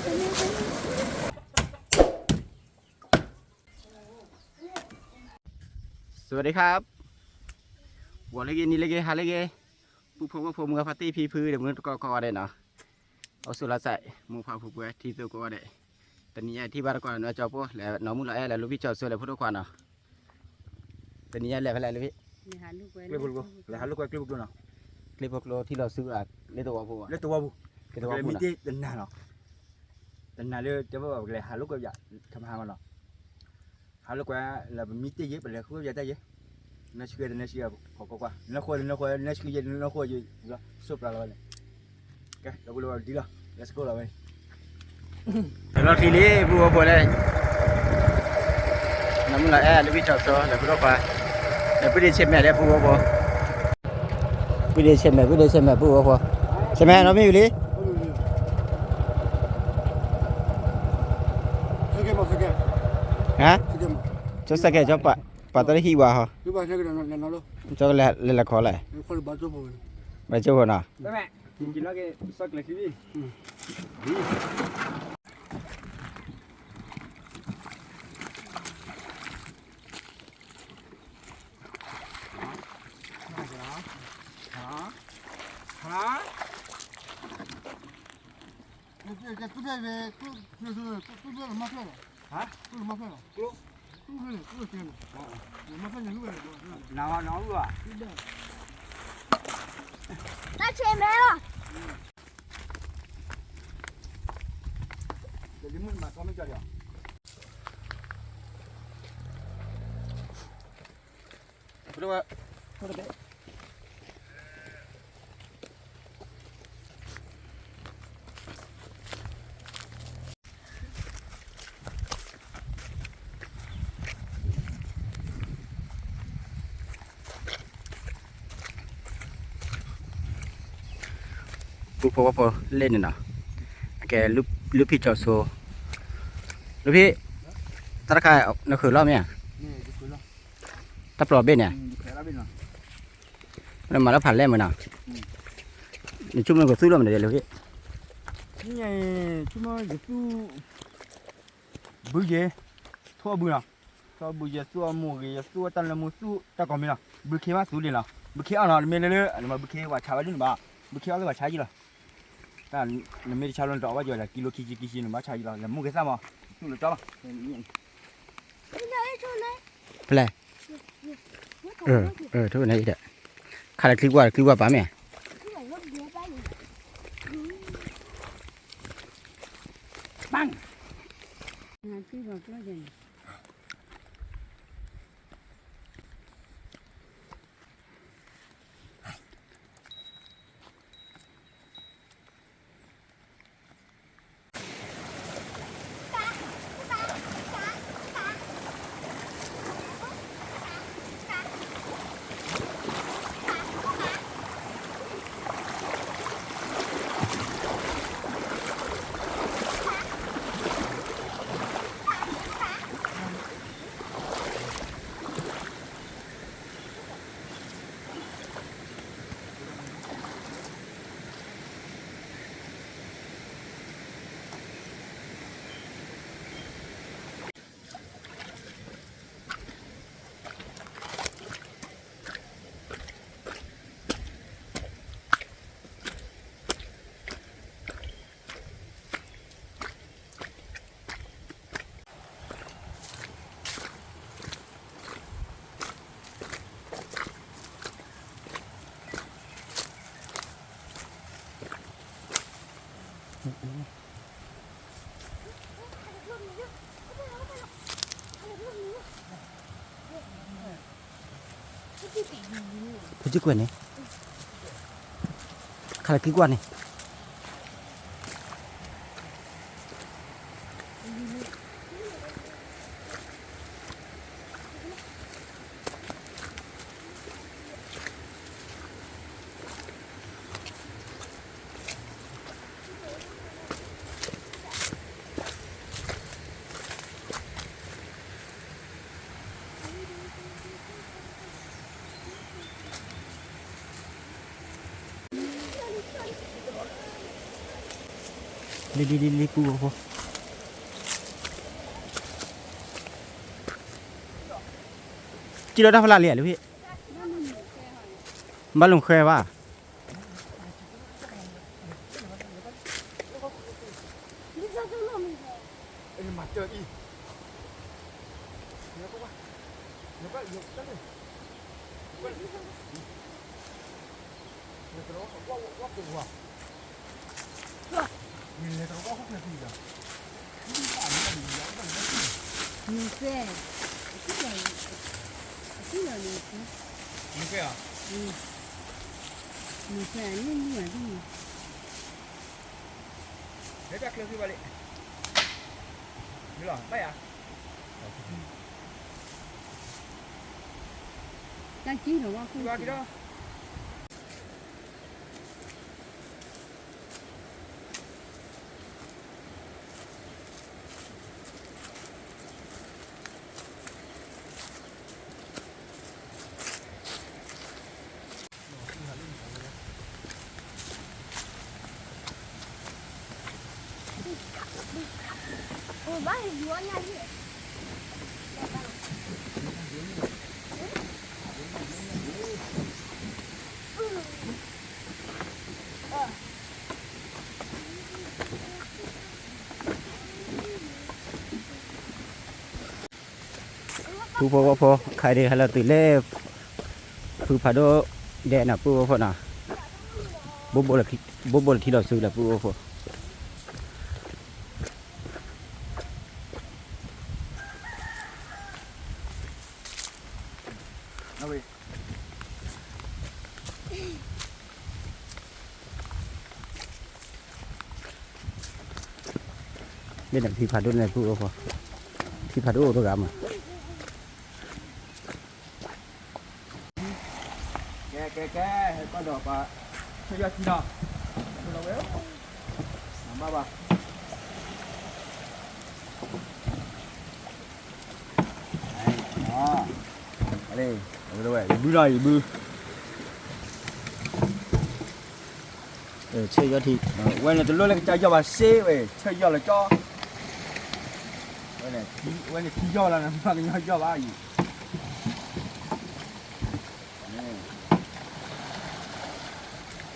สวัสดีครับ ဂီၤလၢအဂ့ၤ နံၤလၢအဂ့ၤ ဟါလၢအဂ့ၤ ပုၢ်ဖိဝဲၢ်ဖိ မုၢ်ဂၤဖါတံၢ်ဖံဖု ဒီးမုၢ်တကိးကိးဂၤဒဲးနီၤ, အိၣ်ဆူၣ်လီၤစဲး မိၢ်ပၢ်ဖုပှဲၤ ထံသုးကိးဂၤဒဲး, တနံၤအံၤထံၣ်ဘၣ်တကိးနီၤ ကၠီဖိ လဲၤနီၢ်မုၢ်လီၤအဲၣ် လဲၤလူၤဖံၣ်ကၠီဖိ လဲၤဖိဒိၣ်ခွါနီၤ, တနံၤအံၤလဲၤဖဲလဲၣ်လူၤဖံၣ်, လဲၤဟးလိာ်ကွဲ လဲၤဟးလိာ်ကွဲကျိပူၤကျိနီၤ, ကျိပူၤကျိ ထံလီၤဆူ လၢသဝီဖိ, လၢသဝီပူၤ, လၢသဝီပူၤနီၤ, တနၤနီၤ တနၤလၢတဲဘၣ်ပကလဲၤဟးလိာ်ကွဲယၤ ထမဟါမနီၤ, ဟးလိာ်ကွဲ လၢပမံတ့ၢ်ယဲ ပလဲၤဃုယၤတၢ်ယဲ, နၢဆှံတနၢဆှံ ခီကွၢ်ကွၢ် နၢဃိတနၢဃိ နၢဆှံယဲ နၢဃိယဲ လီၤ ဆိပျၢ်လီၤဝဲန့ၣ်, ကဲ လီၤပူၤလီၤဒ်လီၤ let's go လီၤဝဲန့ၣ်, လီၤခံလံ ပုၢ်ဝဲၢ်ဖိလဲၣ်, နီၢ်မုၢ်လီၤအဲၣ် လူၤဖံၣ်ကၠီဖိ လဲၤဖိဒိၣ်ခွါ, လဲၤပှ့ၤဒ့ဆဲးမဲာ်ဒီး ပုၢ်ဝဲၢ်ဖိ ပှ့ၤဒ့ဆဲးမဲာ် ပှ့ၤဒ့ဆဲးမဲာ် ပုၢ်ဝဲၢ်ဖိ, ဆဲးမဲာ်နီၢ်မ့ၢ်ဝံၤလံ, ဟါ, ကၠီစဲးကဲး ကၠီပာ် ပာ်တၢ်လၢဟံၣ်ဝါဟီ, ကၠီကလဲၤလဲၤလဲၤခီလဲၣ်, ဘၣ်ကၠီဖိနီၤ တၢ်ဆဲးမဲာ်လီၤ. ပုၢ်ဖိဝဲၢ်ဖိလဲၣ်န့ၣ်နီၤ, အကဲ လူၤဖံၣ်ကၠီဖိ, လူၤဖံၣ်, တၢ်တခါ နဃုာ်လီၤမ့ၢ်ဧါ, တၢ်ပျီဘ့ၣ်န့ၣ်, နမၤလၢဖးလဲၢ်မ့ၢ်နီၤ, နဆိကမိၣ်ကသူၣ်လီၤမ့ၢ်န့ၣ် လူၤဖံၣ်, ဆိကမိၣ်ကသူၣ် ဘုယဲ, ထိၣ်အဘုနီၤ, ထိၣ်အဘုယဲ သူၣ်အမိၢ်ဂ့ၤ ယသူၣ်အတၢ်လၢမူသူၣ်တၢ်ကိးမံၤနီၤ, ဘုခ့မးသူလံနီၤ, ဘုခ့အီၣ်နီၤ တမ့ၢ်လၢလၢ နမၤဘုခ့ဝဲဆါဝဲဒ်န့ၣ်ဘၣ်, ဘုခ့အီၣ်သ့ၣ်ဘၣ်ဆါယံလီၤ, တၢ်နမ့ၢ်တဆါလၢနတအီၣ်ဘၣ်ယီၤဒီး ကံလိခံဆံကံဆံန့ၣ် ဘၣ်ဆါယံလီၤ လဲၤမူက့ၤသၣ်မး, သူၣ်လၢတီဘၣ်, ဖဲလဲၣ်, ထိၣ်န့ၣ်ဒီး, ခါလၢချံကွၢ် ချံကွၢ်ပာ်မ့ၢ်ဧါ ပၢ်ဖုကကွဲးန့ၣ်, ခါလၢကံကွၢ်န့ၣ်. လံ လံ လံ လံ ပုၢ်ဖိဖိ, ကံၣ်လီၤတၢ်ဖျါလံဧါ လၢဖံ, ဘၣ်လူၤဃဲဘၣ်.ပုၢ်ဖိဝဲၢ်ဖိ ခါဒံးဟဲလီၤတုၤလၢ ဖုဖးဒိၣ်ဒဲးနီၤ ပုၢ်ဝဲၢ်ဖိနီၤ, ဘိဘိလၢထံလီၤဆူလၢပုၢ်ဝဲၢ်ဖိ. မ့ၢ်န့ၣ် ဖံဖးဒိၣ်န့ၣ် ပုၢ်ဖိ, ဖံဖးဒိၣ်အိၣ်တဂၤမး. ကဲ ကဲ ကဲ ဟဲကီၢ်ဒီးပှၤ ဆၢယီၢ်ထံနီၤ, လီၤဝဲ, မၤဘၣ်ဘၣ်. အဝဲ ယဘုနီၤ ယဘု, ဆၢယီၢ်ထံ, ဝဲန့ၣ်တလိၣ်လၢကစၢ်ယီၢ်ဘၣ်စ့ဝဲ, ဆၢယီၢ်လၢကၠီ, ဝဲန့ၣ်ထံယီၢ်လီၤန့ၣ် မၤကညီယီၢ်ဘၣ်အံၤ.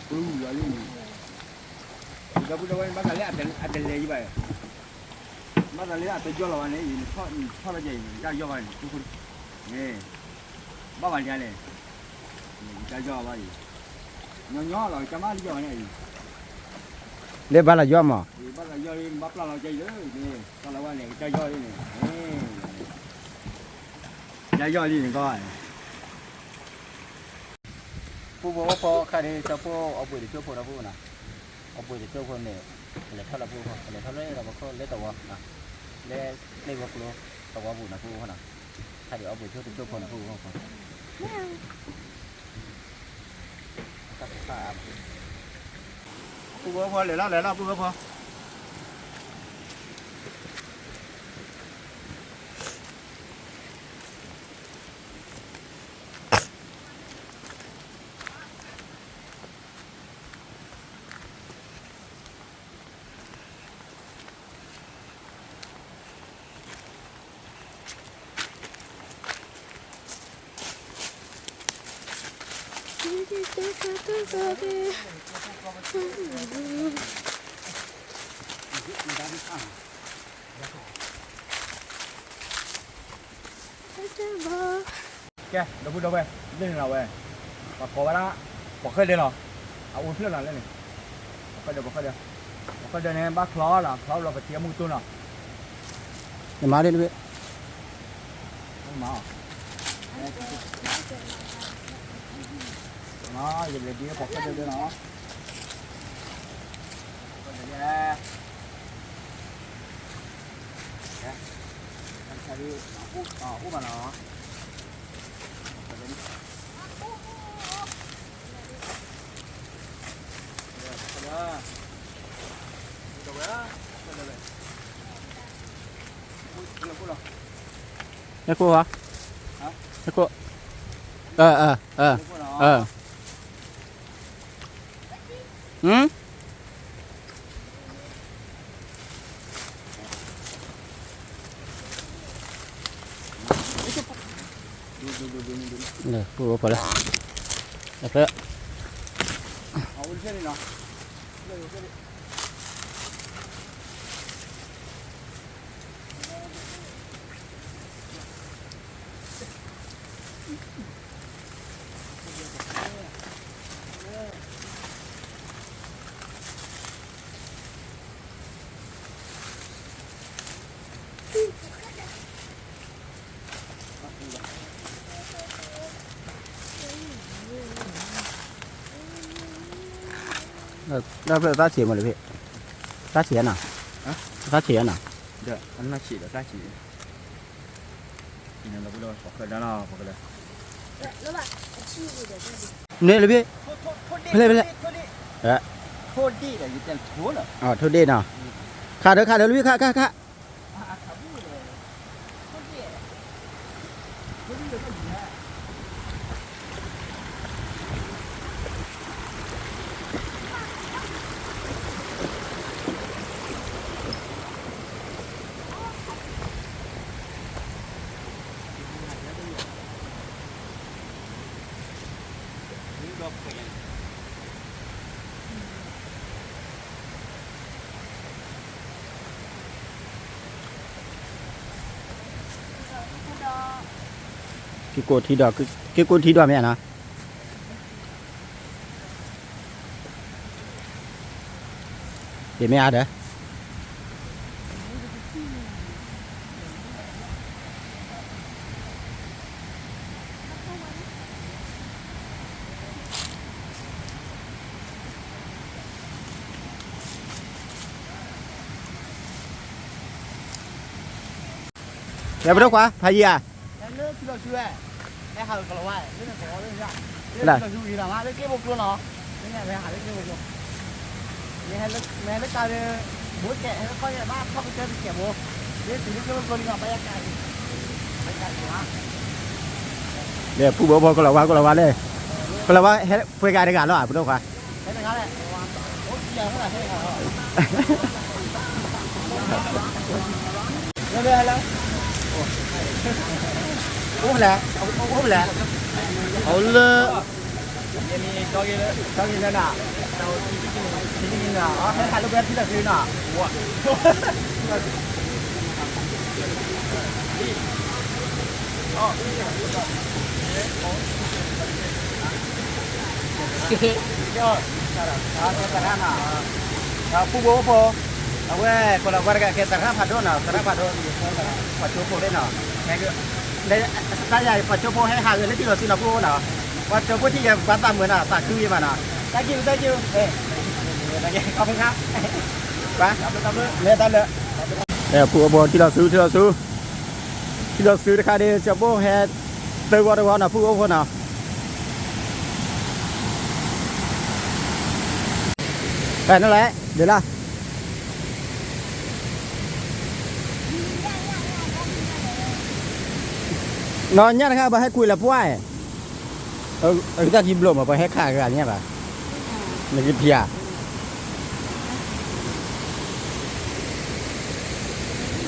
ပူၤလီၤလံန့ၣ်, ဒီပုၢ်ဒီဝဲၢ် ဘၣ်သးလၢအတလဲၤယံၤဘၣ်, ဘၣ်သးလၢအတယီၢ်လီၤဘၣ်န့ၣ် ယထီၣ်လီၤယၤအံၤန့ၣ် ကစၢ်ယီၢ်ဘၣ်န့ၣ် အဃိန့ၣ် ဘၣ်ဘၣ်ယၤလဲၣ်, ကစၢ်ယီၢ်ဘၣ်အံၤ, ညီညီလီၤ ကစၢ်မ့ၢ်လၢယီၢ်ဘၣ်န့ၣ်အံၤ, လၢဘၣ်လီၤယီၢ်မး, ဘၣ်လီၤယီၢ်လံ ဘၣ်ပျၢ်လီၤကစၢ်အံၤလၢန့ၣ် ဘၣ်လီၤဝဲန့ၣ် ကစၢ်ယီၢ်လံန့ၣ်, ကစၢ်ယီၢ်လံန့ၣ်ကီ ပုၢ်ဖိဝဲၢ်ဖိ ခါဒံး ကၠီဖိအီၣ်ဘှံးတစိၢ်ဖိနီၤ ပုၢ်ဖိနီၤ, အီၣ်ဘှံးတစိၢ်ဖိန့ၣ် ကလဲၤထီၣ်လၢပုၢ်ဖိ ကလဲၤထီၣ်လၢပခိၣ်လၢသဝီ, လၢကျဲဝဲၤကျိၤ သဝီပူၤနီၤပုၢ်ဖိနီၤ, ခါဒံးအီၣ်ဘှံးတစိၢ်ဖိနီၤပုၢ်ဖိ, ပုၢ်ဖိလဲၤလီၤလဲၤလီၤပုၢ်ဖိ ကဲ ဒီပုၢ်ဒီဝဲၢ် လၢန့ၣ်လီၤဝဲ, ပှၤကိးဝဲဒၣ် ပှၤဃဲၢ်ဒၢနီၤ, အအိၣ်ဖျၢၣ်လီၤလၢန့ၣ်, ပှၤဃဲၢ်ဒၢ ပှၤဃဲၢ်ဒၢ, ပှၤဃဲၢ်ဒၢန့ၣ် ဘၣ်ချီလီၤ ချီလီၤပထံၣ်အမုၢ်တိၢ်နီၤ, နမၤဒ်တဘ့ၣ်, မၤအီၤ, ယလဲၤဒ်ပှၤဃဲၢ်ဒၢဒၢနီၤ. ဟဲခိၣ်ဟီ, ဟဲခိၣ်, အၢ အၢ အၢ, အၢ ဟမ်, ပူဖိလၢ ဖဲ တၢ်ဖျၢၣ်တၢ်ဆံးမ့ၢ်လၢဖဲ တၢ်ဆံးဧါနီၤ, တၢ်ဆံးဧါနီၤ, ဒီးအနၢ်ဆံးဒီးတၢ်ဆံး န့ၣ်လၢဖဲ န့ၣ်လၢဖဲ ဖဲလဲၣ်ဖဲလဲၣ်, ထိၣ်ဒ့ၣ်နီၤ, ခးဒီးခးဒီးလၢဖဲ ခးခးခး က့ၤကိးထံဒီး က့ၤကိးထံဒီးမ့ၢ်ဧါနီၤ, ယမ့ၢ်အါဒီး လဲၤပဒိၣ်ခွါ ဖးယံၤဧါ, လၢ ဒီးပူဖိဖိကလီၤဝါကလီၤဝါလဲၣ်, ကလီၤဝါဟဲပှဲၤဂၤတဂၤလီၤ ပဒိၣ်ခွါ, အိၣ်ဖဲလဲၣ်, အိၣ်ဖဲလဲၣ်, အလၢ ယမ့ၢ် ကၠီက့ၤလၢနၤ, ဟဲဟးလၢပှဲၤထံလီၤစုနီၤ, ပူဖိဖိ, အဝဲကလီၤဝါတဂၤကဲသရၣ်ဖးဒိၣ်နီၤ, သရၣ်ဖးဒိၣ်, ပှၤကၠိဖိသ့ၣ်နီၤ, တၢ်ယၤ ပှၤကၠိဖိဟဲဟးဂ့ၤလၢထံလီၤစုနီၤ ပူဖိနီၤ, ပှၤကၠိဖိထံယဲၢ်ပှၤသးမုာ်နီၤ သးခုယဲၢ်မးနီၤ, တၢ်က့ၤ တၢ်က့ၤ, ခီဖျိခါ, ပှၤ, မ့ၢ်တၢ်လၢ, ပူဖိထံလီၤစု ထံလီၤစု, ထံလီၤစုတခါဒ် ကၠီဘိၣ်ဟဲ သၢဂီၤတဂီၤနီၤ ပူဖိဖိနီၤ, ဖဲန့ၣ်လဲၣ် ဒ်လၢ နီၢ်ညၣ်တခါ ဘၣ်ဟဲကွံာ်လၢပှၢ်, အကတၢၢ်ထံဘျိၣ်မး ပှၤဟဲခးဂၤညါဘၣ်, နကထံၣ်ဧါ, ဒီး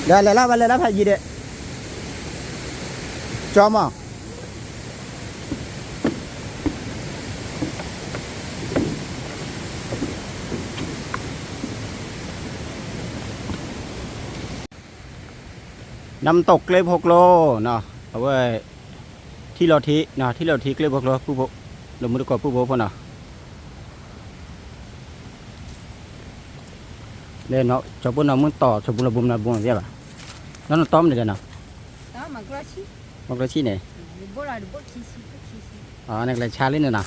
လဲၤလီၤ ဘၣ်လဲၤလီၤဖးယံၤဒီး, ကၠီမး နမ်တက့ၢ်ဖိကျိနီၤ, အဝဲ ထံလီၤထံ, ထံလီၤထံကျ့ဖိကျိ ပူဖိ, လၢမူတကိးပူဖိဖိနီၤ, လၢနီၤ ကၠီဖိနီၤမုၢ်တီၤ ဆိမိၣ်လၢဘိမနၤဘိမနၤဘၣ်, နီၤနတီမနုၤလဲၣ်နီၤ, မကျိဆံန့ၣ်, နကလဲၤဆါလံန့ၣ်နီၤ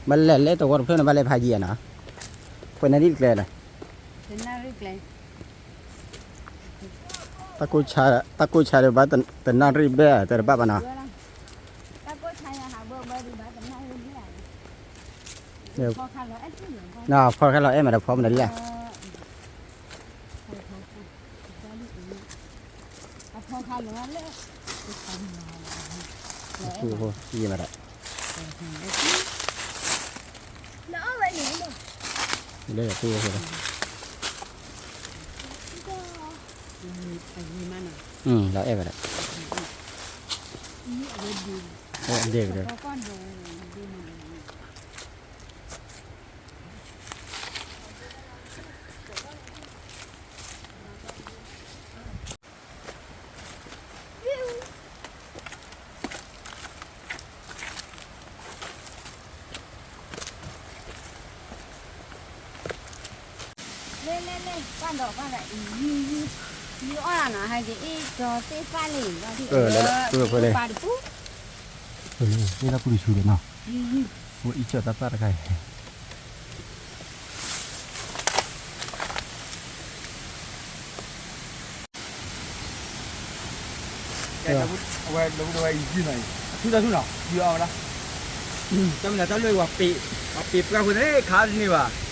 ဘၣ်လဲၤလၢတဝီတဖျၢၣ်န့ၣ် ဘၣ်လဲၤဖးယံၤနီၤ, ပှဲၤနၣ်ရံၣ်ကျဲလီၤ, တၢ်ကိၢ်ဆါဒီးဘၣ်တနၣ်ရံၣ်ဘျဲၣ် တဲတဘၣ်ဘၣ်နီၤ, ဖီခါလီၤအဲၣ်မးဒီးဖီမနုၤလဲၣ်, ယံၤမးဒီး, လၢပူဖိ လီၤအဲၣ်ဝဲဒၣ်, အဝဲဒ့ကဒီး လဲၤလဲၤလဲၤ ပၢ်ဒီးပၢ်ဒီးအံၤ ယအီၣ်လၢနီၤ ဟဲက့ၤအ့ၣ်ကၠီသ့ၣ်သၣ်လံ လၢပၢ်တပူၤ လၢပူၤတဆူဒီးနီၤ အံၣ်ကၠီသၣ်သၣ်တခါအံၤ အဝဲ အထူၣ်တၢ်ထူၣ်နီၤ ယအီၣ်ဝဲဒၣ် တၢ်မနုၤတၢ်လၢပှၤပ့ၤပှၢ်ဖိသ့ၣ်ခါတန့ၢ်ဘၣ် ဒ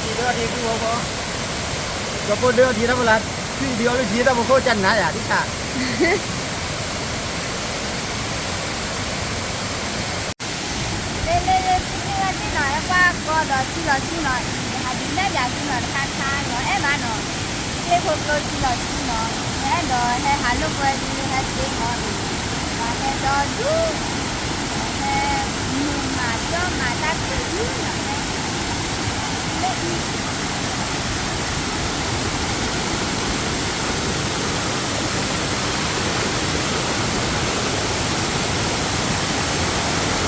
ိဒိဒိဒိ ဒိဒိဒိတၢ်ဖိလၢ ထွံၣ်ဒိအီၤလၢဒ်တၢ်ဖိခိၣ်ကနၤယၤဒ်ဆၣ် လ့လ့လ့ သုသ့ၣ်ဝဲသ့ၣ်နီၤ ဟဲကွၢ်ကီဒီးထံလီၤဆူနီၤအံၤ ဟးဒုးနဲၣ်ပၠးသုနီၤတခါခါနီၤ အဲၣ်ဘၣ်နီၤ ကျ့ဖိကျိထံလီၤဆူနီၤ ဟဲဒီးဟဲဟးလိာ်ကွဲဒုးဟဲသ့နီၤအံၤ ဒီးဟဲဒီဒူ ဟဲမုာ်မးကၠီမးတၢ်သ့ဒုနီၤ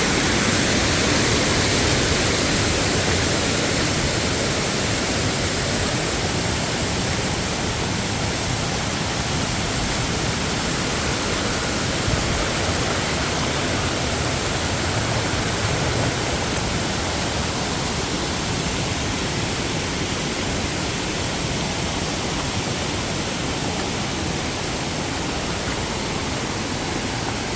တၢ်ခါ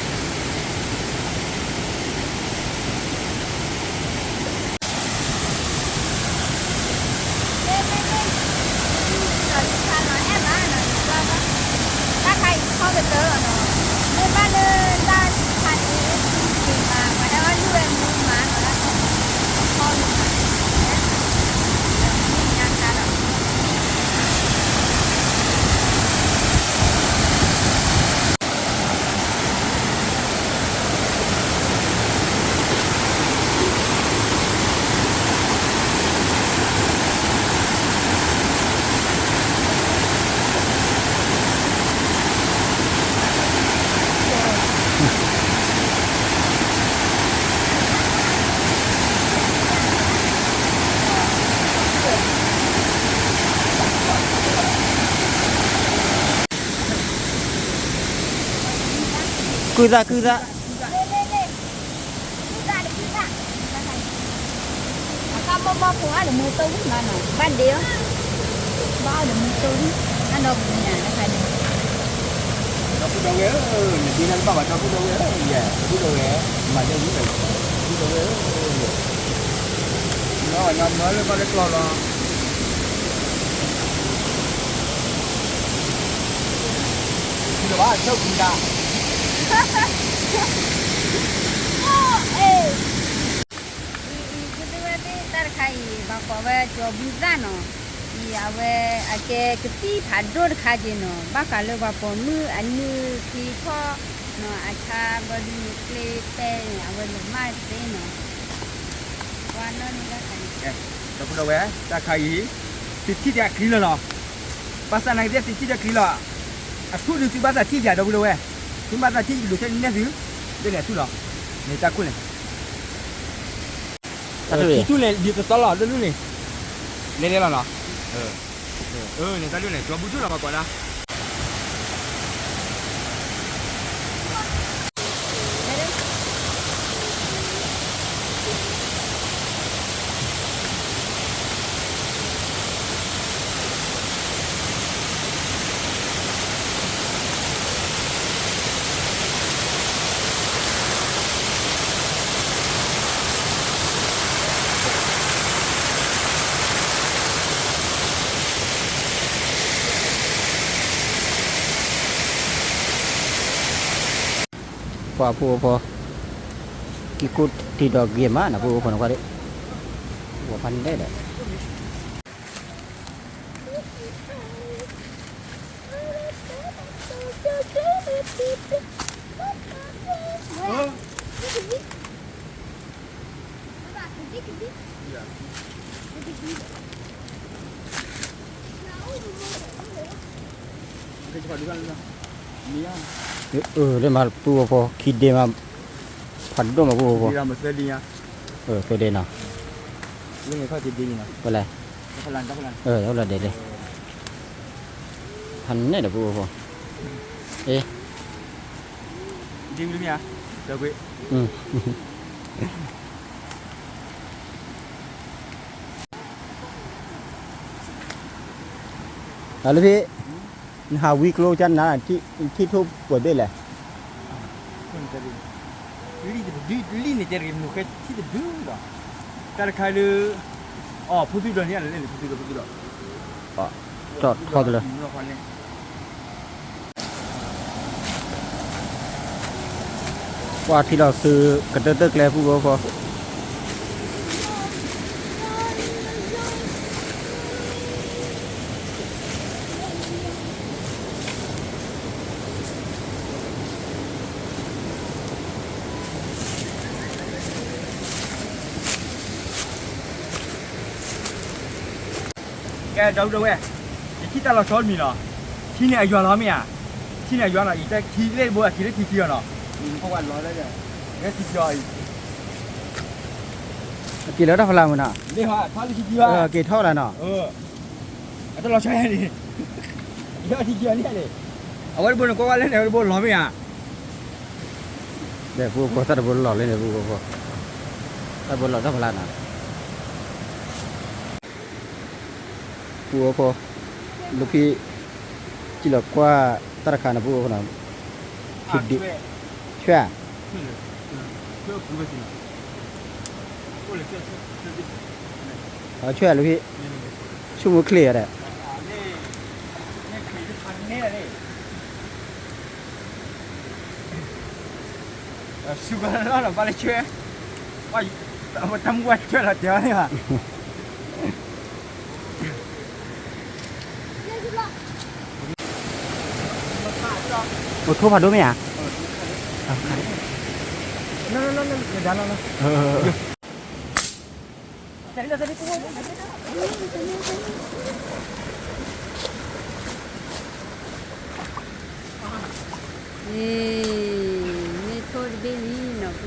အံၤထီကတၢၢ်လီၤနီၤ, မ့ၢ်ဘၣ်လၢတၢ်ဆူးခါန့ၣ် ဆူးက့ၤမး ပှၤဟဲဝဲလုၢ်ဝဲမူမးနီၤ တၢ်ခါအံၤ ထီကတၢၢ် ညါခါဒီး ကုသး ကုသး အကါမီၢ်မီၢ်ဖိအါဒီးမူတိၢ်မးနီၤ ဘၣ်ဒ့အီၤ ဘၣ်အီၤဒီးမူတိၢ် အါဒီးပူၤညါတခါန့ၣ် ဒီပုၢ်ဒီဝဲၢ်ဧၢ, နဒ့နၤတဘၣ်ဘၣ် ဒီပုၢ်ဒီဝဲၢ်ဧၢ, ယဲ ဒီပုၢ်ဒီဝဲၢ် မၤဒ်အံၤ ဒီပုၢ်ဒီဝဲၢ်ဧၢ, ညီညီမၢလၢဘၣ်လၢကျီလီၤ ဘၣ်ဆိၣ်ခုတၢ် အံၤ အံၤ သုသ့ၣ်ဝဲသ့ၣ်တၢ်တခါအံၤ ဘၣ်ကိးဝဲကၠီၤဘုသၣ်နီၤ, အံၤ အဝဲအကဲကသံၣ်ဖးဒိၣ်တခါက့ၤနီၤ, ဘၣ်ဃးလၢပှၤပိာ်မုၣ်အနုၢ်ချံထီၣ်နီၤ, အဆါဘီဒုန့ၣ်ကျ့ပဲန့ၣ် အဝဲလီၤမၢ်သ့နီၤ, ပှၤနီၢ်န့ၣ်တၢ်ခါအံၤ ဒီပုၢ်ဒီဝဲၢ် တၢ်ခါအံၤ သုထံၣ်ဒီးအချံလီၤနီၤ, ဘၣ်ဆၣ်နာ်က့ၤသုထံၣ်ဒီးချံလီၤ, အထူၣ်ဒုးသုဘၣ်သးထံၣ်ယၤ ဒီပုၢ်ဒီဝဲၢ်, သုဘၣ်သးထံၣ်ယလိာ်ခဲန့ၣ်သု ဒ်န့ၣ်အထူၣ်လီၤ, န့ၣ်တၢ်ခိၣ်န့ၣ်, တၢ်ခိၣ်န့ၣ် ဒ်တသီလီၤ ဒ်လူၢ်န့ၣ်, လဲၤလဲၤလီၤနီၤ, န့ၣ်တၢ်ဒိၣ်န့ၣ် ကၠီဘူၣ်ထူၣ်လီၤ ပှၤကိးဒၣ် ပှၤဖုဖိ, ကံကိၣ်ထံဒီးဂ့ၤမးနၤ ဖုဖိနကွၢ်ဒၣ်, ဝဲဖးန့ၣ်ဒီး အၢ ဒ်မး ဖုဖိဖိ ခံဒ့မး, ဖးဒိၣ်မး ဖုဖိဖိ, သၢဒ့နီၤ, ဝဲလဲၣ်, တၢ်ဖီလာ်ဒဲးဒဲး, ဖးန့ၣ်ဒီး ဖုဖိဖိ, အ့ လၢဖဲ နဟးဝံကျိကနၤ ထံၣ်ထိၣ်ပှဲၤဘ့ၣ်လဲၣ်, လံၣ်န့ၣ်တဲတဂ့ၤ မုၢ်ဃဲထံၣ်တဒုလီၤ, တၢ်တခါလၢ အီၤ ဖိသုဒီးန့ၣ် လၢန့ၣ် ဖိသုဒီး ဖိသုဒီး ထီၣ်တလၢ ကွၢ်ထံလီၤဆူ ကတၢၢ်တၢၢ်ကျဲ ဖုဖိဖိ, ကဲ ဒီပုၢ်ဒီဝဲၢ်, ယထံၣ်တၢ်လီၤဆီတမံၤလီၤ, ထံန့ၣ်အယွၤလီၤမ့ၢ်ဧါ, ထံန့ၣ်အယွၤလီၤ ယတဲထံလၢဘိ အက့ၤလၢထံခံအီၤနီၤ, လၢထံခံအီၤအံၤ, အက့ၤလၢတၢ်ဖီလာ်မုၢ်နီၤ, လၢထံခံအီၤ, အက့ၤထီၣ်လၢနီၤ, အတလီၤဆီန့ၣ်, အက့ၤထီၣ်ထံခံအီၤန့ၣ်, အဝဲတဘိန့ၣ် ကွၢ်ကွၢ်လၢန့ၣ် အဝဲတဘိလီၤမ့ၢ်ဧါ ဒီးဖုဖိ တၢ်တဘိလီၤလၢန့ၣ် ဖုဖိဖိ, တၢ်ဘိလီၤတၢ်ဖီလာ်နီၤ, ဖုဖိဖိ, လၢဖံ ကံၣ်လီၤကွၢ်တၢ်တခါန့ၣ် ဖုဖိဖိနီၤ, ဖံဒ့, ဆွဲ, အဆွဲလၢဖံ, ဆူၣ်မုၢ်ချ့အီၤဒီး စူၤကလီလီၤ ဘၣ်လၢဆွဲ, တၢ်မူဝဲဆွဲလီၤတဲာ်န့ၣ်ဘၣ်, အိၣ်ထိၣ်ဖးဒိၣ်မ့ၢ်ဧ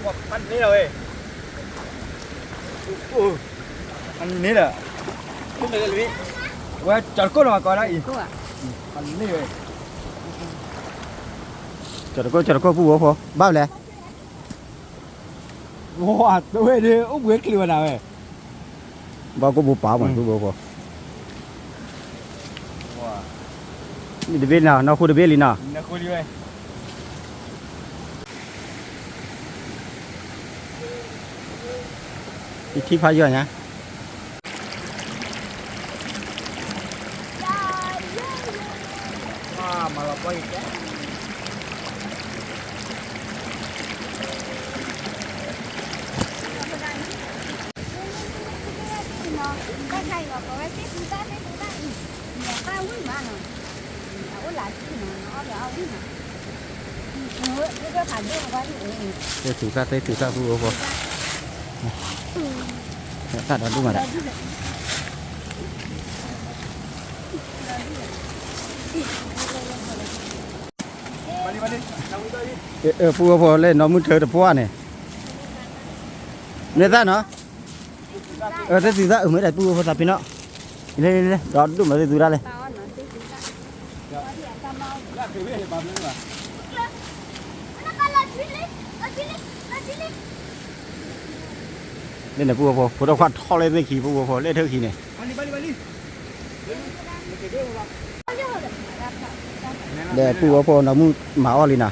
ါ, မ့ၢ်ထိၣ်တဘ့ၣ်လံနီၤ, န့ၣ်လီၤ, ဝဲကၠီၤတကိၣ်လီၤ မၤကီးဒၣ်အံၤ, ကၠီၤတကိၣ် ကၠီၤတကိၣ် ဖုဖိဖိ ဘၣ်လဲၣ် ဝဲဒၣ်အိၣ်ဘှံးချုးဝဲဒၣ်ဝဲ, ဘၣ်ကိၣ်ဘိပာ်မး ဖုဖိဖိ, တဘ့ၣ်နီၤ နီၢ်ခိတဘ့ၣ်လံနီၤ, ယထံၣ်ဖးယီၢ်ညါ သ့ၣ်သူၣ်သၣ် သ့ၣ်သူၣ်သၣ် ဖုဖိဖိ, တၢ်ဒီဒူၣ်မးဒီး, ပူဖိဝဲဖိလၢနီၢ်မုၢ်ထၢတပှၢ်န့ၣ်, မ့ၢ်သၣ်နီၤ, အသ့ၣ်သုသၣ်အမ့ၢ်ဒၣ်ပူဖိဝဲဖိသးပ့ၤနီၣ်, လဲၤလဲၤလဲၤ ဒီးဒိၣ်မးသ့ၣ်သုဒၣ်လဲၣ်. လၢန့ၣ်ပူဖိဝဲဖိ ဖိဒိၣ်ခွါထီၣ်လၢသ့ၣ်ခံ ပူဖိဝဲဖိလၢထၢၣ်ခံန့ၣ်, ဒီးပူဖိဝဲဖိနီၢ်မုၢ်မၤအီၣ်လံ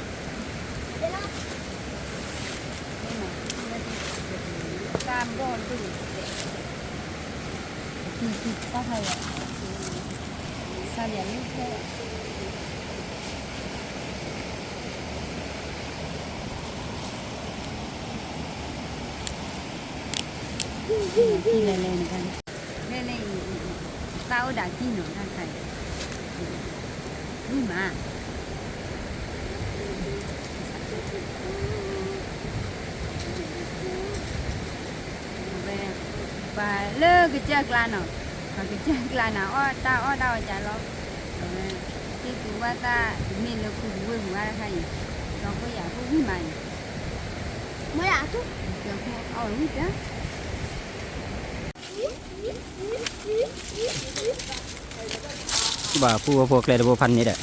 နီၤ. Lele, lele, သၣ်အိၣ်ဒၣ်ကံၢ်နီၤ တၢ်ခါအံၤ, ဝံၣ်မး, ဝဲ, ပှၤလၢကစၢၢ်ကျါနီၤ, ပှၤကစၢၢ်ကျါနၤ အီၣ်တၢ်အီၣ်တၢ်အီၣ်ကၢလီၤ, အဝဲ, သ့ၣ်သူဝဲသၣ် တမ့ၢ်လၢခူတဝ့ၢ်မူဝဲတခါအံၤ, ဒီခိၣ်ယၤခိၣ်ဝံၣ်မးအံၤ, မ့ၢ်ဒၣ်အထူၣ်, အဝဲဝံၣ်တၢ် ဘၣ်ပူဖိဝဲဖိကျဲတဘိဖးန့ၣ်ဒီး,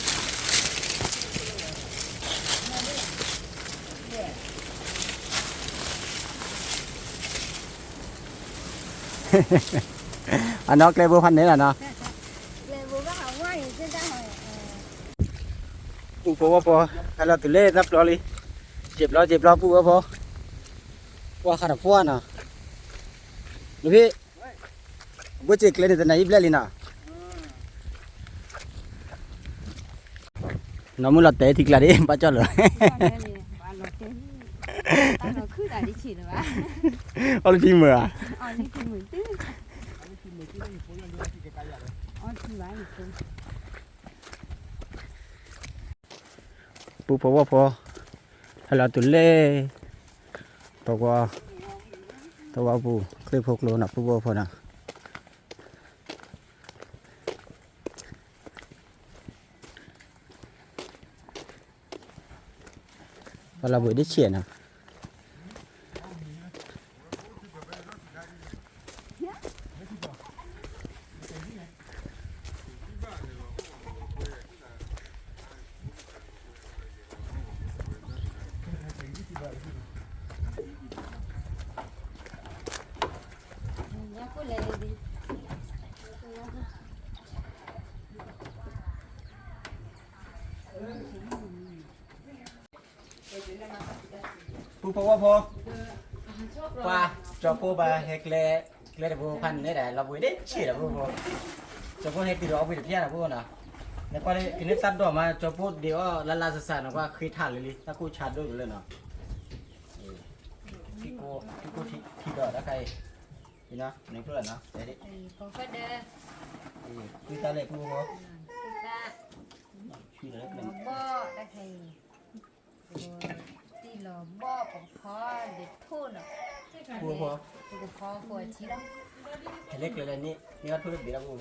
အနီၢ်ကျဲဘိဖးန့ၣ်လီၤနီၤ, ပူဖိဝဲဖိ, ဟဲလီၤတုၤလၢတၢ်ပျီလံ, စံာ်ပျီစံာ်ပျီပူဖိဝဲဖိ, ပှၤဃးတပှၢ်နီၤ, လၢဖဲ ဘိစ့ၢ်ကျဲန့ၣ် တနၤအံၤဘျဲၣ်လံနီၤ, နီၢ်မုၢ်လီၤတဲာ်ထံကျါဒ် ဘၣ်ကၠီၣ်လၢၤ, အီၣ်လၢထံမုာ်ဧါ, ပူဖိဝဲဖိ, ဟဲလီၤတုၤလၢ သဝီ, သဝီပူၤ ချၢၣ်ဖိကျိနီၤ ပူဖိဝဲဖိနီၤ, ပှၤလီၤဘှံးဒ့ဆံးနီၤ. ပူဖိဝဲဖိ, ပှၤ, ကၠီဖိဘၣ်ဟဲကျဲ, ကျဲတဘိဖးန့ၣ်ဒီး လီၤဘှံးဒ့ဆံးလီၤပူဖိ, ကၠီဖိဟဲတုၤဒီးအီၣ်ဘှံးတဖျၢၣ်နီၤပူဖိနီၤ, နကွၢ်လၢ ကန့ၢ်သၣ်ဒိၣ်မး ကၠီဖိဒ့အီၣ်လၢလၢစၢ်စၢ်နီၤ ကွၢ်ဃ့ထးလံလံ တၢ်ကိၢ်ဆါဒိၣ်တလၢနီၤ, ထံကိၢ်ထံဒီးတၢ်ခါအံၤ, နဖျိလီၤနီၤ, ဃုတၢ်လဲၣ်ပူဖိ, ဘီၣ်တၢ်ခါအံၤ တံၢ်လီၤဘီၣ်ပကဖီဒ့ထိၣ်နီၤ, ပကဖီဃိးထံလီၤ, ဟဲလၢကျဲလၢန့ၣ် န့ၢ်ဘၣ်ထိၣ်လၢဘ့ၣ်လီၤပူဖိ, ထိၣ်လၢဘ့ၣ်ကၠီဖိခးတဘျုးထံၣ်ညါနီၤ ခးသၢထံၣ်, နွံထံၣ်ညါ, မ့ၢ်ဒ်နီၤ တၢ်ဒီဘှံးယဲဒၣ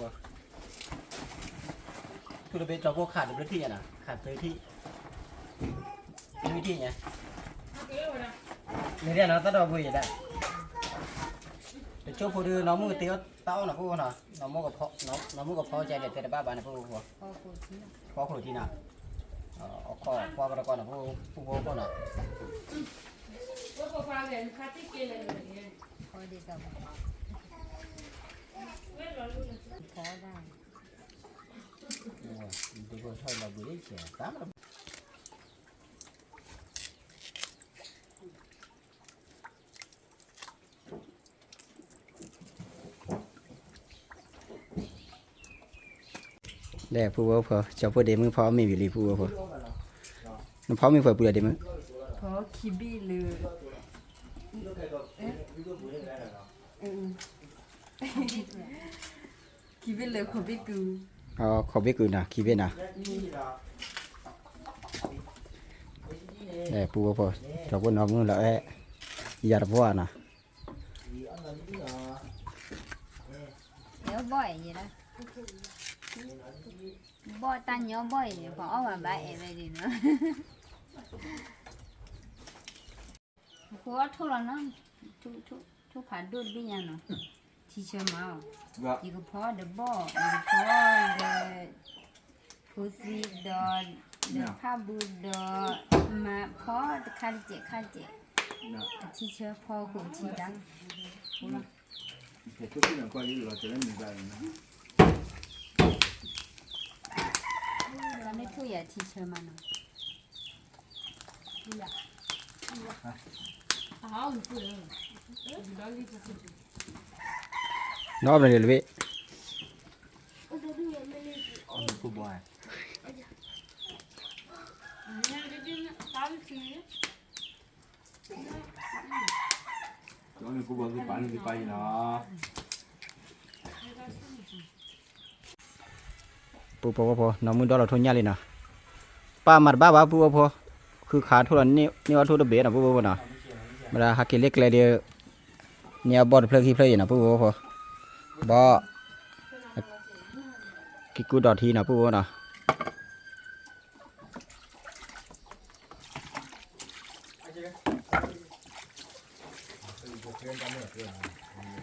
်, တကၠိဖိဒုး နီၢ်မုၣ်ကတ့အီၣ်တၢ်အီၣ်နီၤပူဖိနီၤ, နီၢ်မုၣ်ကဖီကဲလဲၣ်တဲတဘၣ်ဘၣ်န့ၣ်ပူဖိ, ဖီခိၣ်ထံနီၤ, အခီၣ်ကွၢ်ပတကီနီၤ ပူဖိဖိနီၤ, ဒီးပူဖိဖိ ကၠီဖိဒ့မုၣ်ဖီမ့ၢ်ဝံၤလံပူဖိဖိ, နဖီမ့ၢ်ပှဲၤပူၤလီၤဒ့မုၣ်, ဖီခံဘ့ၣ်လၢ, ခံဘ့ၣ်လၢခိးဘ့ၣ်ကုာ်, ခိးဘ့ၣ်ကုာ်နီၤ ခံဘ့ၣ်နီၤ, ပူဖိဖိ ကၠီဖိနီၢ်မုၣ်လီၤအဲၣ်, ယၤတပှၢ်နီၤ, ဘီၣ်အဲၣ်ယဲဒၣ်, ဘီၣ်တၢ်ညီဘီၣ်အံၤန့ၣ် ပှၤအီၣ်ဝဲဘၣ်အဲၣ်ဝဲဒၣ်နီၤ, အဃိအထိၣ်လီၤနီၤ, ထိၣ်ဖးဒိၣ်တဘ့ၣ်ညါနီၤ, ထံဆၢမးအီၤ, ယကဖီဒီးဘီၣ်, ယကဖီဒီး ဖိသံဒီး ဒီးဖးဘုဒီး မၤဖီတခါတစဲးခါတစဲး, အထံဆၢဖီဃိးထံတၢ်, မ့ၢ်ထိၣ်ယၤထံဆၢမးနီၤ. နီၢ်အီၣ်မ့ၢ်လၢလဘ့ၣ်, ပုၢ်ဖိဝဲၢ်ဖိ နီၢ်မုၢ်ဒီလီၤထိၣ်ညၣ်လံနီၤ, ပၢ်မၤတဘၣ်ဘၣ်ပုၢ်ဝဲၢ်ဖိ, ဃုခးထိၣ်လီၤန့ၢ်အီၣ်ထိၣ်တဘ့ၣ်နီၤ ပုၢ်ဝဲၢ်ဖိနီၤ, မ့ၢ်ဒၣ်ဟးက့ၤလၢကျဲဒီး န့ၢ်အီၣ်ဘီၣ်တဖျၢၣ်ခံဖျၢၣ်အံၤနီၤ ပုၢ်ဝဲၢ်ဖိ, ဘီၣ် က့ၤကူဒီးထံနီၤ ပုၢ်ဝဲၢ်နီၤ. အၢ ဘူး တဲဝံၤလံ တကိးလံ တကိး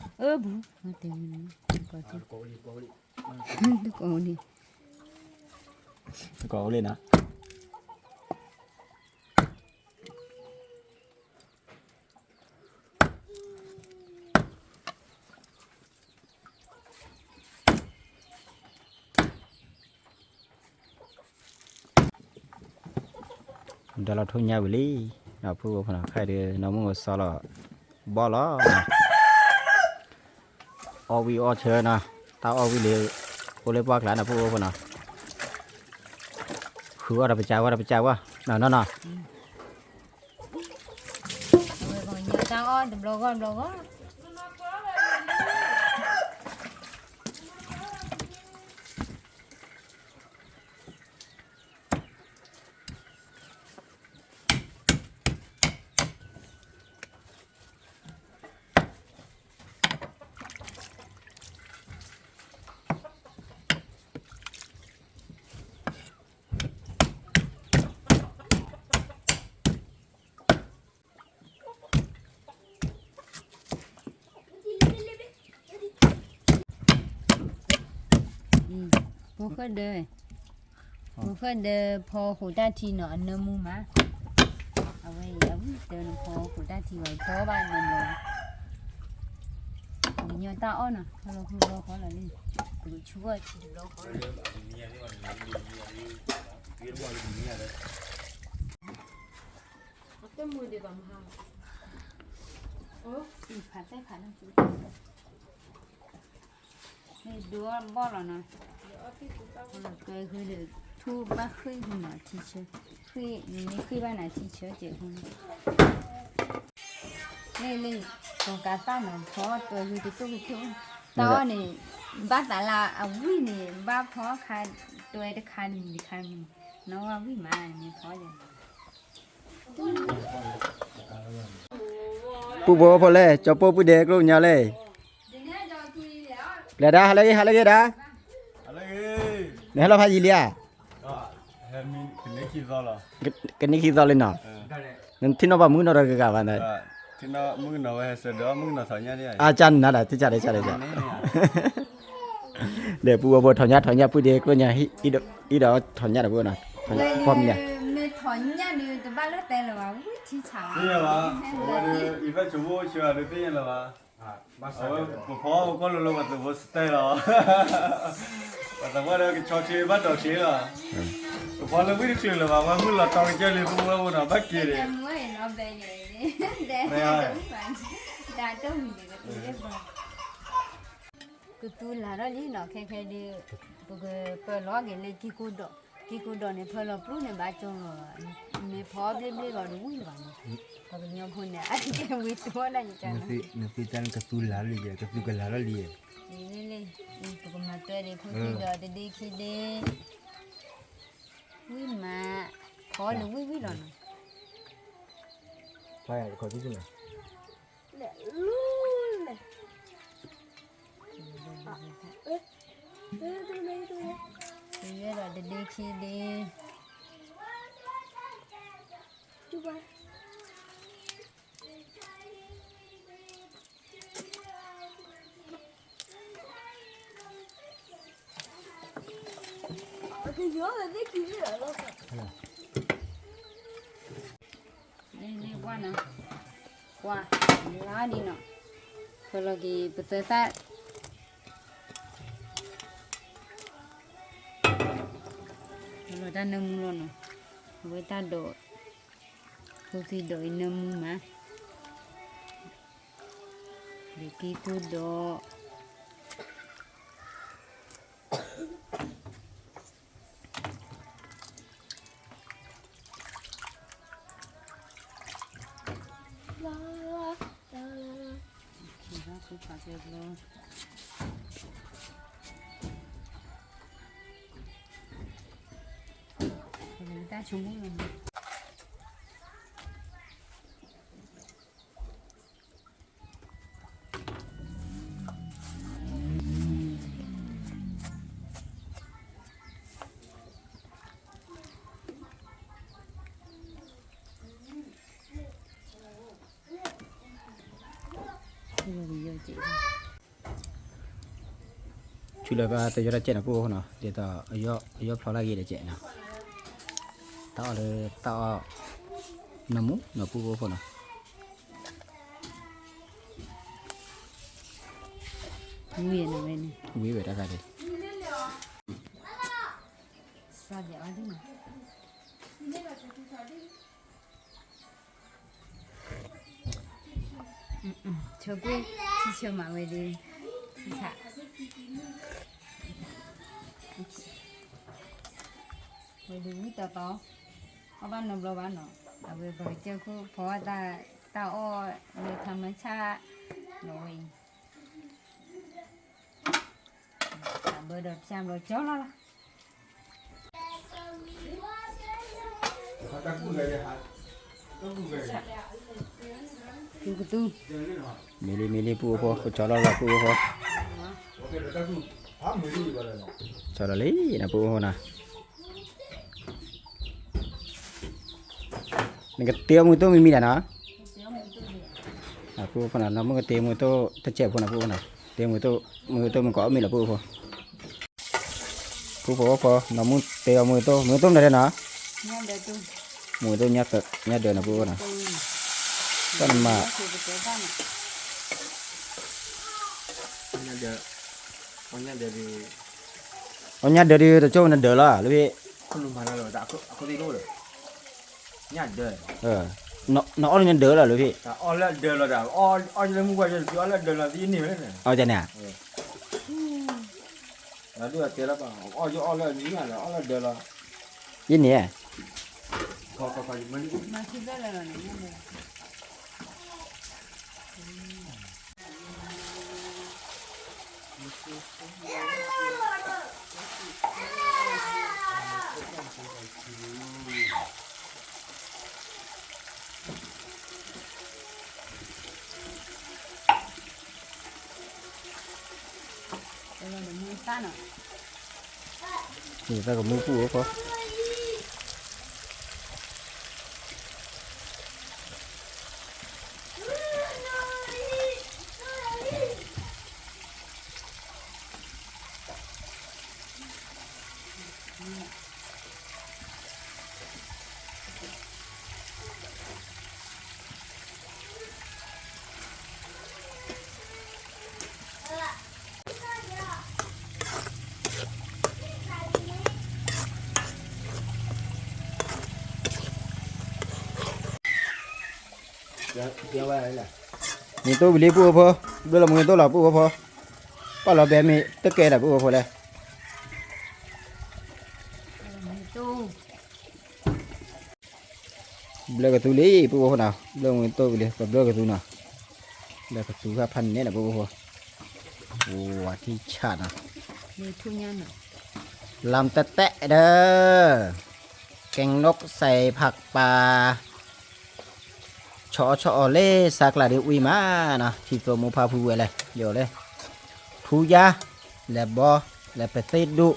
အိၣ်လံနီၤ. ဒီးလီၤထိၣ်ညၣ်ဝံၤလံ, ဒီးဖုၣ်ဝဲဖိနီၤ ခဲအံၤဒီး နီၢ်မုၢ်အိၣ်ဆီလီၤ ဘီၣ်လီၤ, အီၣ်ဝံၣ်အီၣ်ဆၢနီၤ, တၢ်အီၣ်ဝံၣ်လံ အိၣ်လၢပှၢ်ကျါနီၤ ဖုၣ်ဝဲဖိနီၤ, ဃုအီၣ်ဒီးပစၢ်ဝဲဒီးပစၢ်ဝဲ, နီၢ်နီၢ်နီၢ်. တၢ်အီၣ်တဘျီဂီၢ်တဘျီဂီၢ်. ဖိၣ်ဃဲဒၢး, ဖိၣ်ဃဲဒၢးဖီဃိးတၢ်ထံနီၤ အနၢမူမး, အဝဲအံၤအဝံၣ်တၢ်နဖီဃိးတၢ်ထံဘၣ် ဖီဘၣ်နီၤဘျီ, ပကညီတၢ်အီၣ်နီၤ ဖီလီၤဃုဘျီဃီလီၤလံ, ပကဆူအီၣ်ထံတဘျီဃီလီၤ. မ့ၢ်ဒိဘီၣ်လီၤနီၤ, ကဲဃုဒီး ထူဘၣ်ဃ့ၢ်ဃုနီၤ ထံဆၢ, ဃ့ၢ်န့ၣ်မ့ၢ်ဃ့ၢ်ဘၣ်နၤထံဆၢကဲးဃုနီၤ, လ့ၣ်လ့ၣ်, ကီၤကးသၣ်နီၤ ဖီတွဲဃုတတူၢ်ကတူၢ်, တၢ်အီၣ်န့ၣ် ဘၣ်သးလၢအဝံၣ်န့ၣ် ဘၣ်ဖီခါတွဲတခါတမံၤတခါတမံၤ, နီၢ်ဝဲဝံၣ်မးန့ၣ်ဖီယၤ ပုၢ်ဖိဖိလဲၣ် ကၠီပိၢ်ပုၢ်ဒဲးကျိညါလဲၣ်, လဲၤဒၣ် ဟးလၢဂ့ၤ ဟးလၢဂ့ၤဒၣ်, နဟဲလီၤဖးယံာ်လံဧါ, ကနံၣ်ခံသီလံနီၤ, နထံၣ်နီၣ်ဘၣ်မုၣ်ကနီၤတဂၤဂၤဘၣ်, အကၢ်နၤဒၣ် တကၢ်ဒၣ်ကၢ်ဒၣ်, ဒီးပုၢ်ဖိဖိထီၣ်ညၣ်ထီၣ်ညၣ်ပုၢ်ဒဲးကျိညါ, အံၤဒီးထီၣ်ညၣ်တပုၢ်နီၤ, ဖီမံၤလဲၣ်, မ့ၢ်ထီၣ်ညၣ်ဒီးတဘၣ်လၢတဲလၢၤဘၣ်, ဝံၣ်ထံဆး, အဝဲဒၣ် ယဖဲဆိမိၣ်ဆၢအဒုးသ့ၣ်ညါလၢၤဘၣ်, အဝဲပဖီအကီၢ်လိၤလိၤ ပှၤသဝီစတဲလီၤ, ပှၤသဝီဒီးကဆီဆ့ဘၣ်ဒီးဆ့လီၤ, ပဖီလၢဝံၣ်တချုးလၢၤဘၣ်, ဝဲမုၢ်လီၤတီကစၢၢ်လံ ပုၢ်ဖိဖိနီၤ ဘၣ်က့ၤန့ၣ်, ကသူလၤထီၣ်လံနီၤ ခဲခဲဒုး, ပကပၢၤလီၤက့ၤလၢကံၢ်ကိၢ်ဒီး, ကံၢ်ကိၢ်ဒီးန့ၣ် ဖၢလီၤပျူၢ်န့ၣ် ဘၣ်ကၠီလီၤ, မ့ၢ်ဖီဘျ့ဘျ့လီၤတဝံၣ်လၢၤဘၣ်နီၤ, ပှၤကညီဖိန့ၣ် အတကဲဝံၤတဝီဒၣ်ယက, နသ့တၢ်န့ၣ်ကသူလၤလံ, ကသူကလၤထီၣ်လံ, လ့လ့, ပကမၤတွဲဒံးဖိသံဒီးတဒ့ခံဒ့, ဝံၣ်မး, ဖီလၢဝံၣ်ဝံၣ်လီၤနီၤ. လဲၣ်, လဲၣ်, လဲၣ်, လဲၣ်, လဲၣ်, ကွၢ်, လါဒ်နီၤ, ဖဲလီၤက့ၤပသၢသၣ်, ဖဲလီၤတၢ်နၢမူလီၤနီၤ, အဝဲတၢ်ဒိး, ဖိသံဒိးအံၤနၢမူမး, ဒိးက့ၤသူဒီး တၢ်ဆိကမိၣ်လီၤ. ဆူလၢဘၣ်တယီတၢ်ကဲနီၤ ပှၤအိၣ်ဃိနီၤ, ဒ်သိးအယီၢ်, အယီၢ်ဖျီလၢဂ့ၤတကဲနီၤ, တၢ်အီၣ်လၢတၢ်အီၣ် နၢမူနီၤ ပှၤအိၣ်ဃိနီၤ, ဝံၤဝဲတၢ်ခါဒံး ဆၢကွံာ်, ထံဆၢမးဝဲဒၣ်, ထံဆၢ, ဝဲဒၣ်ဝံတီတီ, အီၣ်ဘၣ်နီတဘျီဘၣ်နီၤ, အဝဲပကစၢၢ်ခိၣ်ဖီတၢ်, တၢ်အီၣ်လၢထါမၢဆၣ်, ဒီးဝဲအံၤ ဘၢဒီးဖျါဘျီကၠီလီၤလီၤ. မ့ၢ်လံ မ့ၢ်လံ ပှၤအိၣ်ဖိ ကၠီလီၤလီၤ ပှၤအိၣ်ဖိ, ကၠီလီၤလံနီၤ ပှၤအိၣ်ဖိနီၤ, နကတ့အီၣ်မုၢ်တိၢ်မံၤမံၤဒၣ်နီၤ, ပှၤအိၣ်ဖိနီၤ နီၢ်မုၣ်ကတ့မုၢ်တိၢ်တစဲးဖိနီၤ ပှၤအိၣ်ဖိနီၤ, တ့မုၢ်တိၢ်, မုၢ်တိၢ်မုၢ်ကီးအီၣ်မ့ၤလီၤ ပှၤအိၣ်ဖိ, ပှၤအိၣ်ဖိ နီၢ်မုၣ်တ့အီၣ်မုၢ်တိၢ်, မုၢ်တိၢ်မနုၤဒဲးနီၤ, မုၢ်တိၢ်ညါဒၢးနီၤ ပှၤအိၣ်ဖိနီၤ, တၢ်နမၤ အီၣ်ညါဒၢးဒုး တကၠိၢ်နဒၢးလီၤ လၢဖဲ, နအီၣ်န့ၣ်နဒၢးလီၤ လၢဖဲ, အီၣ်န့ၣ်, အီၣ်န့ၣ်, ယန့ၣ်, တၢ်ကမူပူၣ်အိၣ်ဖိ မုၢ်တိၢ်ဝံၤလံ ပှၤအိၣ်ဖိ, ဘျၢလီၤမုၢ်တိၢ်လီၤ ပှၤအိၣ်ဖိ, ပာ်လီၤဘဲမ့ၢ်တကဲဒီး ပှၤအိၣ်ဖိလဲၣ်. ဘျၢကသူလံ ပှၤအိၣ်ဖိနီၤ, ဘျၢမုၢ်တိၢ်ဝံၤလံ ပဘျၢကသူနီၤ, ဘျၢကသူခါဖးန့ၣ်နီၤ ပှၤအိၣ်ဖိ, ဝါထံဆးနီၤ, လၢတၢ်တဲဒီး แกงนกใส่ผักป่า ชอบ ဆီၣ်အီၣ်ဆီၣ်အီၣ်လၢစၢကျါဒ်ဝံၤမးနီၤ, ထံသိးမိၢ်ဖါဖုဝဲလဲၣ်, ယိာ်လၢ ထူယါ, လဲၤဘီ, လဲၤပသ့ၣ်ဒူၣ်,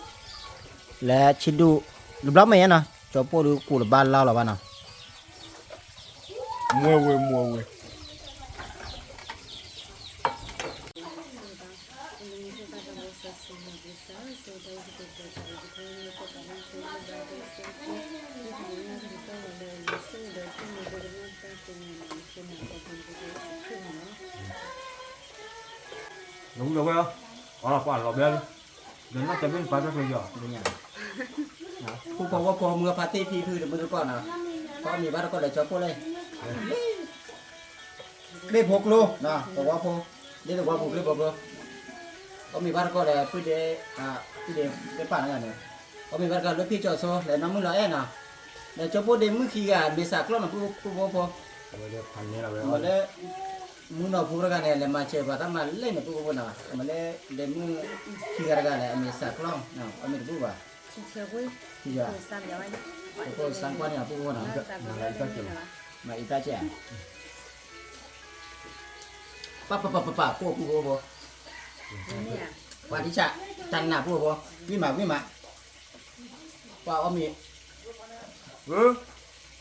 လဲၤဆံးဒူၣ်, တဘျီမဲာ်ညါနီၤ, ကၠီပိၢ်ဒုးကူးတဘၣ်လီၢ်လီၤဘၣ်နီၤ. မွဲဝဲ, မွဲဝဲ. လီၤဝဲ, အီလီၤကွၢ်လီၤဘဲလံ, ဒီးနီၢ်တဲဘ့ၣ်နပၢ်တၢ်ကျိယီၤ, ဖိဖိဝဲဖိမုၢ်ဖါတ့ၢ်ဖံဖုတမုၢ်တကီၢ်နီၤ, ပအီၣ်မ့ၤဘၣ်တကီၢ်ဒီးကၠီပိၢ်လဲၣ်, ကျ့ဖိကျိ, သဝီဖိ, ဒ်သဝီဖိကျ့ဖိကျိ, အီၣ်မ့ၤဘၣ်တကီၢ်ဒီး ပုၢ်ဒ့, ပုၢ်ဒ့သ့ၣ်တဖၣ်န့ၣ်, အီၣ်မ့ၤဘၣ်တကီၢ်လၢဖံကၠီဆိ လဲၤနီၢ်မုၢ်လီၤအဲၣ်နီၤ, ဒီးကၠီပိၢ်ဒ့မုၢ်ခံဂၤ မ့ၢ်စးကျီၢ်နီၤ ပုၢ်ဖိဖိ, မ့ၢ်လၢ မုၢ်နီၢ်ဖိတဂၤန့ၣ် လဲၤမၤစၢၤပှၤတၢ်မၤလဲၣ်န့ၣ် ပုၢ်ဖိဖိနီၤ, မ့ၢ်လၢဒ့မုၢ်ခံဂၤတဂၤလဲၣ် အမ့ၢ်စးကျီၢ်, အီၣ်မ့ၤတဘူၣ်ဘၣ်, ကၠီပိၢ်စးကွၢ်န့ၣ် ပုၢ်ဖိနီၤ, မၤအံသၣ်ကဲးဧါ, ပပပပပကိၢ်ပုၢ်ဖိဖိ, ပှၤဒ်ဆၣ်, တၢ်နးပုၢ်ဖိ, ဝံၣ်မး ဝံၣ်မး, ပှၤအီၣ်မ့ၤ,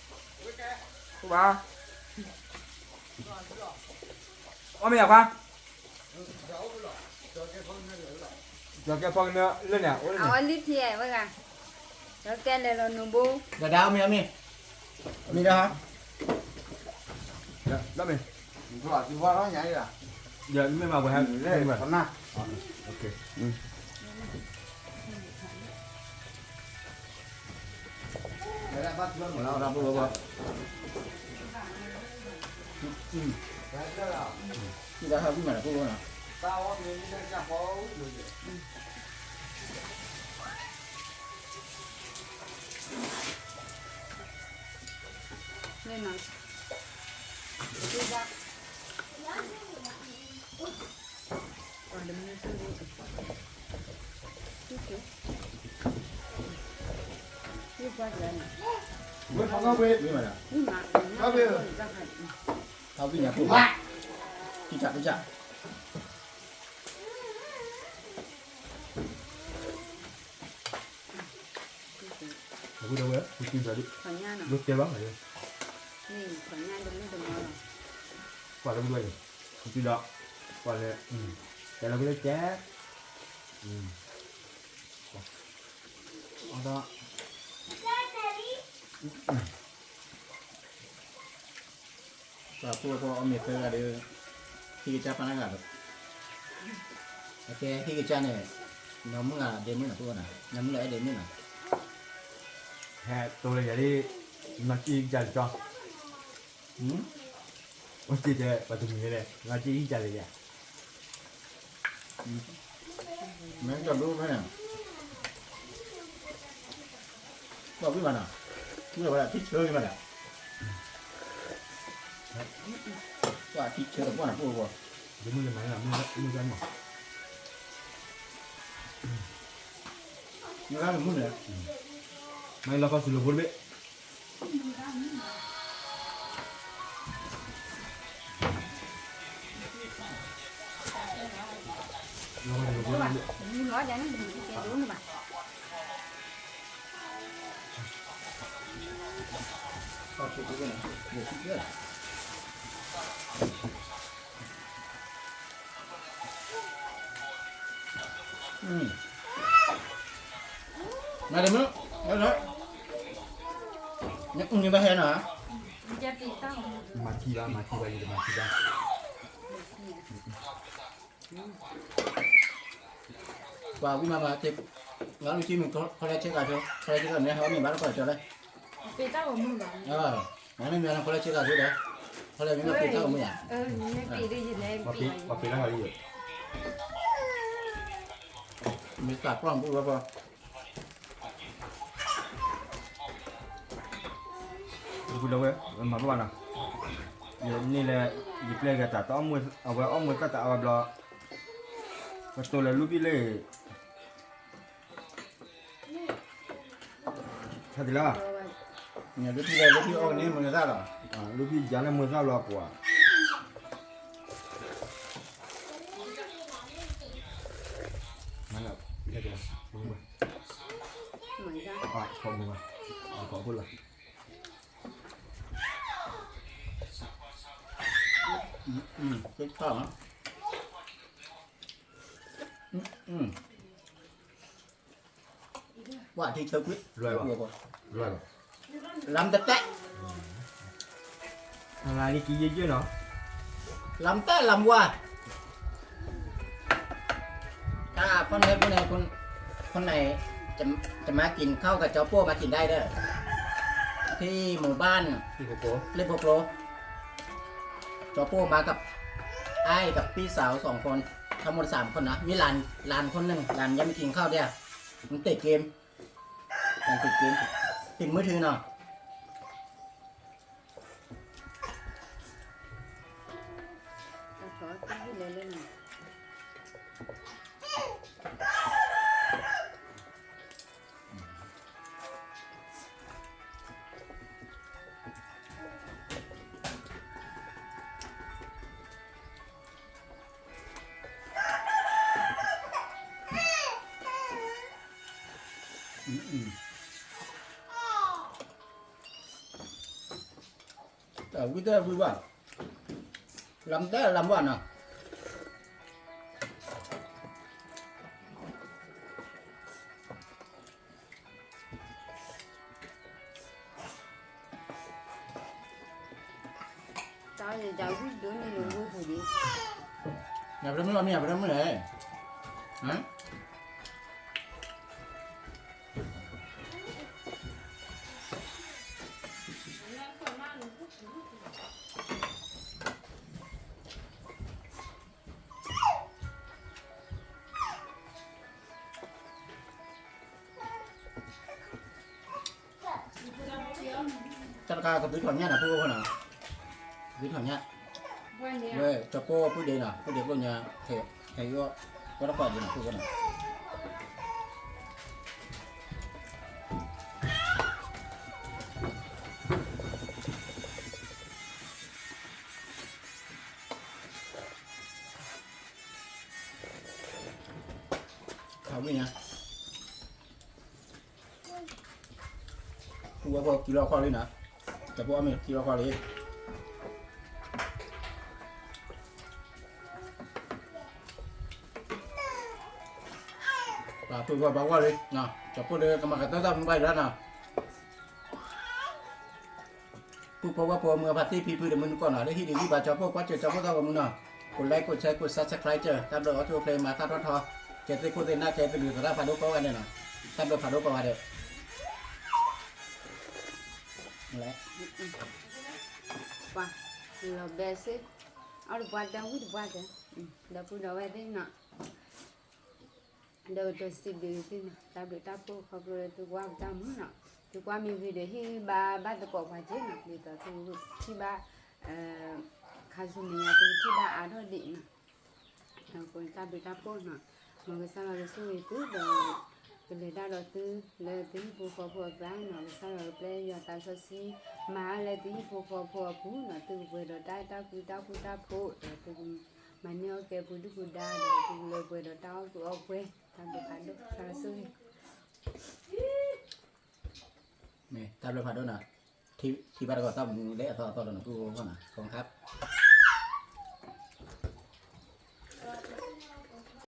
ဘၣ်, အီၣ်မ့ၤယၤခွါ, ကၠီကဲဖီကနၢလၢန့ၣ်, အဝဲလံဖံဝဲဂၤ, ကၠီကဲလဲၤလီၤနူဘိ, ဒီးဒၣ်အီၣ်မ့ၤ အီၣ်မ့ၤ, မ့ၢ်ဒၣ်, ဒီးမ့ၢ်, ဒီးမ့ၢ်မၤဝဲဟဲ, အဝဲ, လၢတဲဘၣ်, ကွၢ်လၢဝဲ, ဒီး, ကွၢ်လၢ, တဲလၢဝဲလၢတဲ, အဒီး ပှၤဖိအီၣ်မ့ၤသၢဂၤဒီး, ဟံၣ်ကစၢ်ပာ်နဂၤဒီး, အကဲဟံၣ်ကစၢ်န့ၣ်, နီၢ်မုၢ်ဂၤဒ့မုၢ်နီၤ ဖိနီၤ, နီၢ်မုၢ်လၢအဲၣ်ဒ့မုၢ်နီၤ, ဟဲတိၤလၢယၤလံ, နီၢ်ကံၣ်ဟံၣ်ကစၢ်တကီၢ်, အိၣ်စ့ၢ်တဲပှၤတမံၤလဲၣ် နီၢ်ကံၣ်ဟံၣ်ကစၢ်လၢယၤ မ့ၢ်တဘျုးဖဲန့ၣ်, ဘၣ်ဝံၣ်မးနီၤ, ဝံၣ်ဝဲဒၣ်ထံဆၢက့ၤမးဒၣ်, ပှၤထံဆၢတပှၢ်န့ၣ် ပှၢ်ပှၢ်, မုၢ်မုၢ်မး, မုၢ်မုၢ်, မ့ၢ်လီၤခီဆူလိာ်ဖိတဘ့ၣ် မ့ၢ်တမုၢ်, နဘၣ်ဟဲနီၤ, မၤထံဘၣ်, မၤထံဘၣ်, ယတမၤထံဘၣ်. ပှၤဝံၣ်မးမး, ငါလူၤထံမ့ၢ်ခီလဲဆ့ကၤဆိ, ခီလဲဆ့ကၤန့ၣ် ဟဲအီၣ်မ့ၤဘၣ်တကီၢ်ကၠီလဲၣ်, မ့မ့ၢ်ခီလဲဆ့ကၤဆိဒီး, ခီလဲမ့ၢ်ပ့ၤတၢ်အိၣ်မ့ၢ်ဧါ, ပှၤပ့ၤလၢဂၤလံ, မ့ၢ်သးပှၢ်ပူၤဝဲပှၤ ပူၤလီၤဝဲ, မၤဘၣ်ဘၣ်နီၤ, ယန့ၣ်လဲၣ်, ယပျဲၢ်ဂၤတၢ်တအီၣ်မူ, အဝဲအီၣ်မူတၢ်တအါဝဲဘျီ, ပတိၤလဲၤလူၢ်ဘံၣ်လၢ ဆါတလါ, လၢထံလၢထံအီၣ်ကန့ၣ်မနုၤတၢ်လီၤ လူဖံယၤလၢမုၢ်သၣ်ဘျီကွၢ်, ခီၣ်မုၢ်ဘၣ်, ခီၣ်ဖိလီၤ, อืมอืม ဝါထံဆၢကွံာ် လွဲၢ်ဘၣ်, လွဲၢ်ဘၣ်, လမ်တတဲ, လၢလံကံယဲယဲနီၤ, လမ်တဲလမ်ဝါ, ถ้าคนไหนคนไหนคน คนไหน จะ จะมากินข้าวกับจอโป้มากินได้เด้อ ที่หมู่บ้าน ที่โคโก เล่นโคโก จอโป้มากับไอ้กับพี่สาวสองคน ทั้งหมดสามคนนะ มีหลาน หลานคนหนึ่ง หลานยังไม่กินข้าวเนี่ย มันติดเกม มันติดเกม ติดมือถือเนาะ ဝံၤတဲဝံၤဘၣ်, လမ်တဲလမ်ဘၣ်နီၤ, တၢ်ဝံၤဒိၣ်န့ၣ်လီၤဝံၤပူၤဒံး, ညၣ်ပဒမုၣ်အမံၤ ညၣ်ပဒမုၣ်လဲၣ်, ဟါ တၢ်တခါကသုထီၣ်ညၣ်န့ၣ် ဖိဖိနီၤ, ကသုထီၣ်ညၣ်, ဝဲကၠီပိၢ်ပုၢ်ဒ့နီၤ, ပုၢ်ဒ့ကိးညါ, ဟဲအီၣ်, ဝဲတကွၢ်ဒ့နီၤ ဖိဖိနီၤ. ခးဝံၣ်ညါ, ပုၢ်ဝဲၢ်ဖိကံလီၤခီၣ်လံနီၤ, တၢ်ဖိအီၣ်မ့ၤကံလီၤခီၣ်လံ, ပှၤပုၢ်ဖိဘၣ်ဂီၢ်လံ, ကၠီပိၢ်ဒီးကမၤကတၢၢ်တၢ်မူဘၣ်ယၤလီၤနီၤ. ပုၢ်ဖိဝဲၢ်ဖိမုၢ်အဖါတံၢ်ဖံဖုဒီးမုၢ်နုာ်ကီၢ်နီၤ လၢဟံၣ်ဒံးဂံၢ်ဘါကၠီပိၢ်ကွၢ်စၢၤကၠီပိၢ်သီၣ်ဂီၤမူနီၤ, ကိးlike ကိးshare ကိးsubscribe တၢ်ဘျုးအီၣ်ဆူၣ်အိၣ်ဖျဲၣ်မၤတၢ်ထီၣ်ထီ, ကဲသ့ၣ်ခိၣ်သ့ၣ်နၢ်ကဲသဘျုးသရၣ်ဖးဒိၣ်ကိးဂၤဒဲးနီၤ, တၢ်ဘျုးဖးဒိၣ်ကိးဂၤဒဲး, လဲၤ, ပှၤ, လီၤဘဲစ့, အီၣ်တပှၢ်တၢ်ဝံၣ်တပှၢ်တၢ်, ဒီပုၢ်ဒီဝဲၢ်သ့ၣ်နီၤ ဒီးကတိၤစံးဘျုးသုနီၤ, တၢ်ဘျုးတၢ်ဖှိၣ်ခီဖျိလၢသုကွၢ်ပတၢ်မူနီၤ, သုကွၢ်မ့ၢ်ဂ့ၤဒီးဟ့ၣ်ဂံၢ်ဘါဘၣ်သကိးပှၤက့နီၤ, ဒ်သိးသုထံၣ်ဘၣ်, ခါဆူမဲာ်ညါသုထံၣ်ဘၣ်အါထီၣ်ဒံးနီၤ, ဒီးကိးတၢ်ဘျုးတၢ်ဖှိၣ်နီၤ, မ်ကစၢ်ယွၤကဆိၣ်ဂ့ၤသုဒီး ကလဲၤတၢ်ဒီးသုလၢသုဟံၣ်ဖိဃီဖိအကျါနီၤ, ကစၢ်ယွၤကပျဲယွၤသးစီဆှံ မၤလၢသုဟံၣ်ဖိဃီဖိအပူၤနီၤ, သုကပှဲၤဒီးတၢ်အဲၣ်တၢ်ကွံတၢ်ဃူတၢ်ဖိးဒီးသုက မၤန့ၢ်အီၣ်ကဲပှၤဒုၣ်ပှၤဒါဒီး သုကလၢပှဲၤဒီးတၢ်အီၣ်ကုးအီၣ်ပှဲၤ, တၢ်ဘျုးဖးဒိၣ်, သးဆိၣ်ဂ့ၤ, တၢ်ဘျုးဖးဒိၣ်နီၤ, ထံၣ်ဘၣ်တကီၢ်သီၣ်မူလၢအသီအသီဒီးနီၤ ပုၢ်ဖိနီၤ, ခီခါ